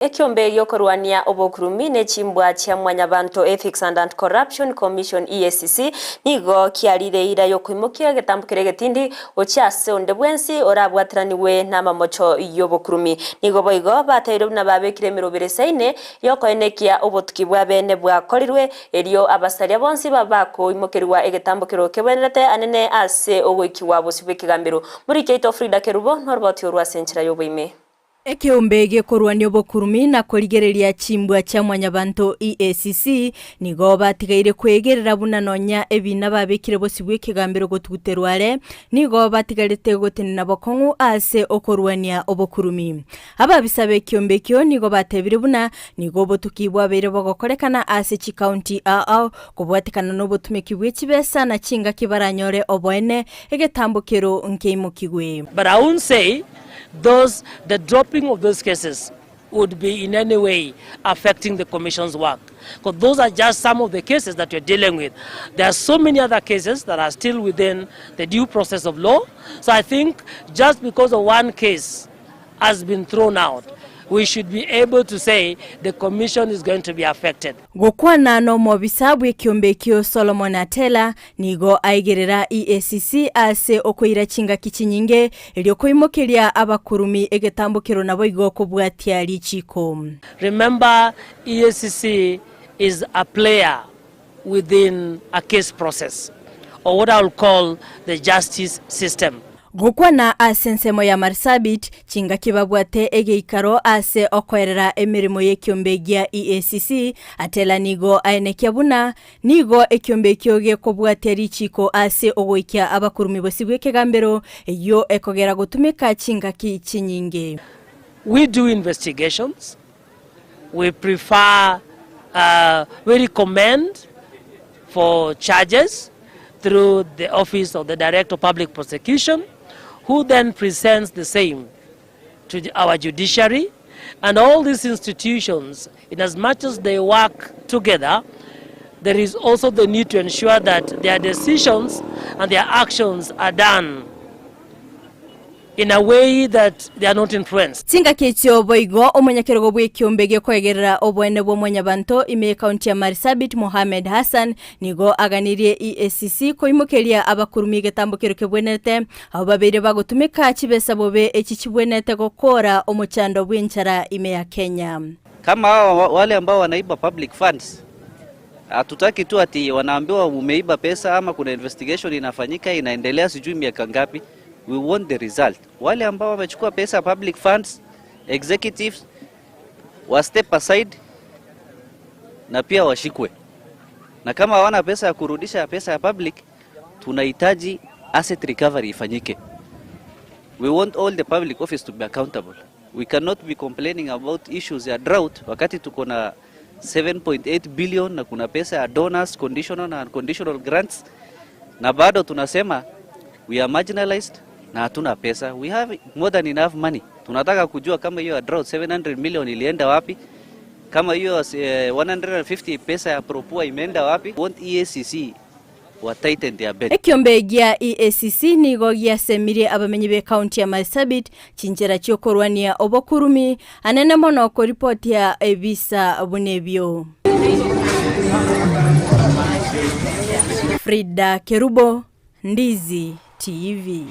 Ekiombe gi'okorwania obokurumi ne chimbwa chia Mwanyabanto Ethics and Anti-Corruption Commission, EACC, nigo kiarire eira y'okoimokia egetambo keria egetindi gochia ase onde bwensi orabwataranigwe namamocho y'obokurumi. Nigo boigo bateirwe buna babekire emeroberi esaine y'okoenekia obotuki bwa bene bwakorirwe, erio abasaria bonsi babe bakoimokerigwa egetambo keria kebwenerete anene ase ogoikigwa bosio bw'ekegambero. Moriki oito Frida Kerubo noroboti orwo ase enchera y'oboime. Ekeombe gekorwania obokurumi na korigereria chimbwa chia mwanyabanto, EACC, nigo batigaire kwegerera buna nonya ebiina babekire bosio bw'ekegambero gotuguterwa are, nigo batigarete gotenena bokong'u ase okorwania obokurumi. Ababisa b'ekeombe ekio nigo batebire buna nigo obotuki bwabeire bogokorekana ase chikaunti ao ao kobwatekana nobotumeki bwe chibesa na chingaki baranyore oboene egetambo kero nkeimokigwe. But I won't say those the dropping of those cases would be in any way affecting the commission's work because those are just some of the cases that we're dealing with. There are so many other cases that are still within the due process of law. So I think just because of one case has been thrown out, we should be able to say the commission is going to be affected. Gokwana nomobisa bw'ekiombe ekio Solomon Atela nigo aigerera EACC ase okoira chingaki chinyinge erio koimokeria abakurumi egetambokero naboigo kobwatia richiiko. Remember EACC is a player within a case process or what I will call the justice system. Gokwana ase ensemo ya Marsabit, chingaki babwate egeikaro ase okoerera emeremo y'ekiombe gia EACC, Atela nigo aenekia buna nigo ekiombe ekio gekobwatia richiiko ase ogoikia abakurumi bosio bw'ekegambero, eyio ekogera gotumeka chingaki chinyinge. We do investigations, we prefer, we recommend for charges through the office of the Director of Public Prosecution who then presents the same to our judiciary and all these institutions in as much as they work together there is also the need to ensure that their decisions and their actions are done in a way that they are not influenced. Chingaki echio boigo omonyakerogo bw'ekiombe gekoegerera oboene bwa mwanyabanto ime y'ekaunti ya Marsabit Mohamed Hassan nigo aganirie EACC koimokeria abakurumi egetambo kero kebwenerete abwo babeire bagotumeka chibesa bobe echi chibwenerete gokoora omochando bw'enchara ime ya Kenya. Kama hawa wale ambao wanaiba public funds hatutaki tu ati wanaambiwa umeiba pesa ama kuna investigation inafanyika inaendelea sijui miaka ngapi. We want the result. Wale ambao wamechukua pesa public funds, executives wa step aside na pia washikwe, na kama hawana pesa ya kurudisha pesa ya public, tunahitaji asset recovery ifanyike. We want all the public office to be accountable. We cannot be complaining about issues ya drought wakati tuko na 7.8 billion na kuna pesa ya donors, conditional na unconditional grants, na bado tunasema we are marginalized na hatuna pesa. We have more than enough money. Tunataka kujua kama hiyo ya drought 700 million ilienda wapi, kama hiyo 150 pesa ya Propua imeenda wapi. Want EACC wa tighten their belt. Ekiombe gia EACC nigo giasemirie abamenyi b'ekaunti ya Marsabit chinchera chi'okorwania obokurumi anene mono koripotia ebisa buna ebio. Frida Kerubo, Ndizi TV.